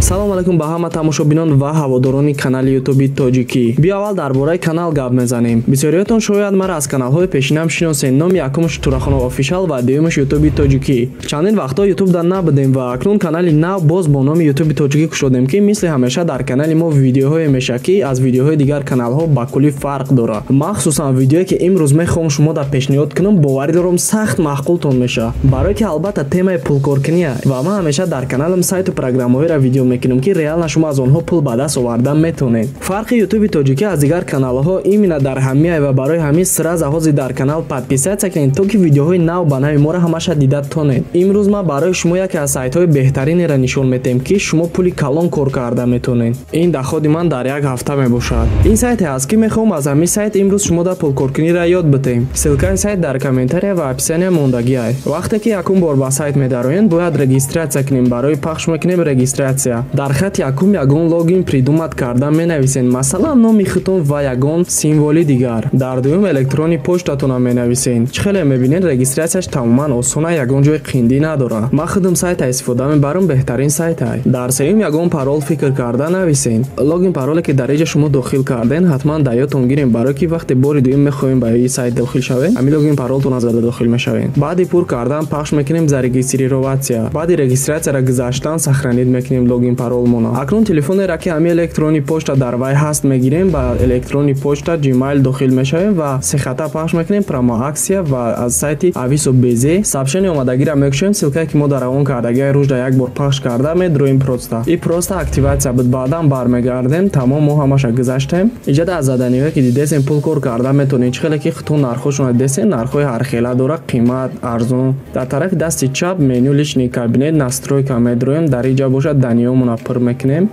Салом алейкум ба ҳама тамошобинон ва ҳаводорони канали Ютуби Тоҷикӣ. Биё аввал дар бораи канал гап мезанем. Бисёриётон шояд мара аз каналҳои пешинам шиносед. Номи якумаш Турахонов Офишал ва дуюмаш Ютуби Тоҷикӣ. Чандин вақтҳо Ютубда набудем ва акнун канали нав боз бо номи Ютуби Тоҷикӣ кушодем, ки мисли ҳамеша дар канали мо видеоҳое мешавад, ки аз видеоҳои дигар каналҳо ба куллӣ фарқ дорад. Махсусан видеое, ки имрӯз мехоҳам шумо дар пешниҳод кунам, боварӣ дорам, сахт маъқултон мешавад. Барое ки албатта темаи пулкоркунӣ ва ман ҳамеша дар каналам сайту программаҳоеро видео мекунем, ки реально шумо аз онҳо пул ба даст овардан метавонед. Фарқи Ютуби Тоҷикӣ аз дигар каналҳо именно дар ҳамиай ва барои ҳамин сразу ҳозир дар канал подписаться кунед, то ки видеоҳои нав ба нави моро ҳамаша дида тонед. Имрӯз ман барои шумо яке аз сайтҳои беҳтаринеро нишон метиҳем, ки шумо пули калон кор карда метавонед. Ин доходи ман дар як ҳафта мебошад. Ин сайте ҳаст, ки мехоҳам аз ҳамин сайт имрӯз шумо дар пулкоркуниро ёд битем. Ссылкаи сайт дар комментария ва описания мондагиай. Вақте ки якум бор ба сайт медароед, бояд регистрация кунем. Барои пахш мекунем регистрация. Дар хати якум ягон логин придумать карда менависен, масалан, номи худтон ва ягон символи дигар. Дар дуюм электронный почтатонам менависен. Чӣ хеле мебинед, регистрацияш тамоман осона, ягон ҷои қиндӣ надорад. Ман худам сайта истифода мебарам, беҳтарин сайтай. Дар сеюм ягон парол фикр карда нависен. Логин пароле, ки дар иҷа шумо дохил карден, ҳатман дар ёдтон гирем, барое ки вақте бори дуюм мехоҳем ба ин сайт дохил шавем, ҳамин логин паролтон зада дохил мешавем. Баъди пур кардан пахш мекунем зарегистрироваться. Баъди регистрацияра гузаштан сохранить мекунем логин паролмона. Акнун телефонеро, ки ҳамин электронный почта дар вай ҳаст, мегирем, ба электронный почта Gmail дохил мешавем ва сехата пахш мекунем промоакция ва аз сайти Ависо БЗ сообщение омадагиро мекушем. Ссылкае, ки мо дар равон кардагиа, рӯжда як бор пахш карда медроем. Просто и просто активация буд. Баъдан бармегардем. Тамом, мо ҳамаша гузаштем. Иҷода аз заданиҳое, ки дидесем, пул кор карда метавонед. Чӣ хеле ки худтон нархҳошонро дидесем, нархҳои ҳархела дора, қимат, арзон. Дар тарафи дасти чап меню личный кабинет, настройка медроем. Дар иҷа бошад, данныемона пур мекунем.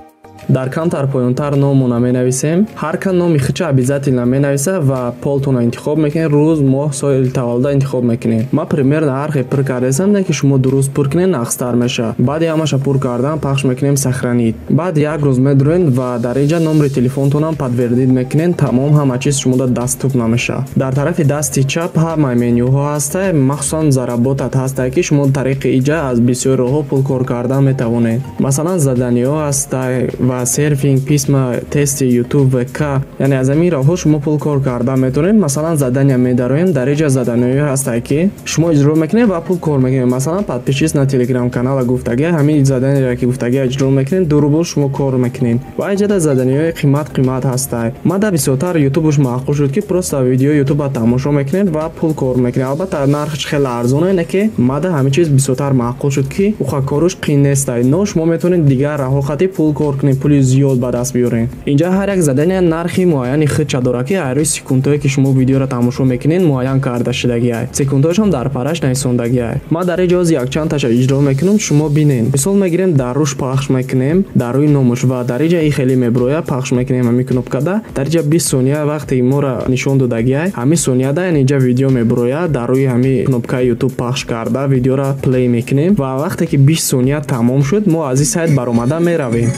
Дар камтар поёнтар номона менависем. Ҳар кас номи худша обязательно менависа ва полтона интихоб мекунем, рӯз, моҳ, соли таваллуда интихоб мекунем. Ман примерно ҳар хел пур кардасам, не ки шумо дуруст пур кунед, нақстар мешавад. Баъди ҳамаша пур кардан пахш мекунем сохранить. Баъд як рӯз медроен ва дар инҷа номери телефонтонам подтвердить мекунем. Тамом, ҳама чиз шумода доступ намешавад. Дар тарафи дасти чап ҳамаи менюҳо ҳаста, махсусан заработать ҳаста, ки шумо тариқи иҷа аз бисёр роҳҳо пул кор кардан метавонед. Масалан, заданиҳо ҳаста ва серфинг, письма, тести Ютуб, ВК, яъне аз ҳамин роҳҳо шумо пул кор карда метавонед. Масалан, задания медароем. Дар иҷа заданиҳое ҳастае, ки шумо иҷро мекунед ва пул кор мекунед. Масалан, подпишись на телеграм канала гуфтагия, ҳамин заданиеро, ки гуфтагия, иҷро мекунед, 2 рубл шумо кор мекунед. Ва иҷада заданиҳои қимат қимат ҳастае. Ман дар бисёртар Ютубуш маъқул шуд, ки просто видеои Ютуба тамошо мекунед ва пул кор мекунед. Албатта, нархш хеле арзоне, не ки мада ҳамин чиз бисёртар маъқул шуд, ки уха коруш қин нестай, но шумо метавонед дигар раҳо хати пул кор кунед, пули зиёд ба даст биёред. Инҷа ҳар як задания нархи муайяни худша дорад, ки ҳар рӯи секундҳое, ки шумо видеоро тамошо мекунед, муайян карда шудагиай. Секундҳояшам дар параш нависондагиай. Ман дар иҷа ҳозир якчанд таша иҷро мекунам, шумо бинед. Мисол мегирем, дар рӯш пахш мекунем, дар рӯи номуш, ва дар иҷа и хеле меброя. Пахш мекунем ҳамин кнопкада. Дар иҷа 20 сония вақте моро нишон додагиай, ҳамин сонияда, яъне инҷа видео меброя. Дар рӯи ҳамин кнопкаи Ютуб пахш карда видеоро плей мекунем ва вақте ки 20 сония тамом шуд, мо аз ин сайт баромада меравем.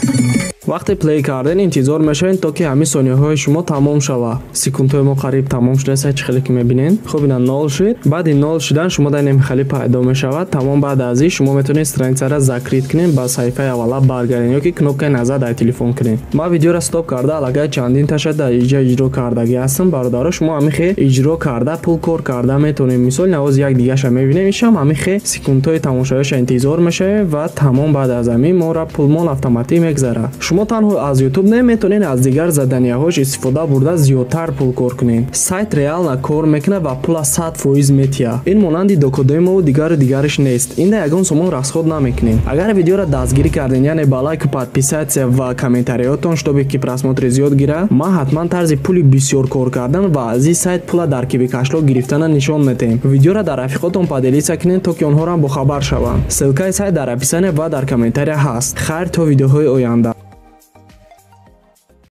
Вақте плей карден, интизор мешавем, то ки ҳамин сониyaҳои шумо тамом шавад. Секундҳои мо қариб тамом шудааст, чӣ хеле ки мебинед. Хуб, ина нол шуд. Баъди нол шудан шумо дар ин хеле пайдо мешавад. Тамом, баъд аз ин шумо метавонед страницаро закрыть кунед, ба саҳифаи аввала баргардед ё ки кнопкаи назад дар телефон кунед. Ман видеоро стоп карда, аллакай чандин таша дар иҷа иҷро кардагӣ ҳастам. Бародаро, шумо ҳамин хел иҷро карда пул кор карда метавонед. Мисол, навоз як дигаша мебинем. Ишам ҳамин хел секундҳои тамошояша интизор мешавем ва тамом, баъд аз ҳамин моро пулмон автоматик мегзарад. Шумо танҳо аз Ютуб наметавонед, аз дигар заданияҳош истифода бурда зиёдтар пул кор кунед. Сайт реально кор мекунад ва пула 100% метиҳад. Ин монанди Докодемову дигару дигараш нест. Инда ягон сомон расход намекунед. Агар видеоро дастгирӣ кардем, яъне ба лайку, подписаться ва комментариётон, чтобы ки просмотри зиёд гирад, ман ҳатман тарзи пули бисёр кор кардан ва аз ин сайт пула дар Киви кошелёк гирифтана нишон медиҳем. Видеоро дар рафиқотон поделиться кунед, то ки онҳоро бохабар шаванд. Ссылкаи сайт дар описание ва дар комментария ҳаст. Хайр, то видеоҳои оянда.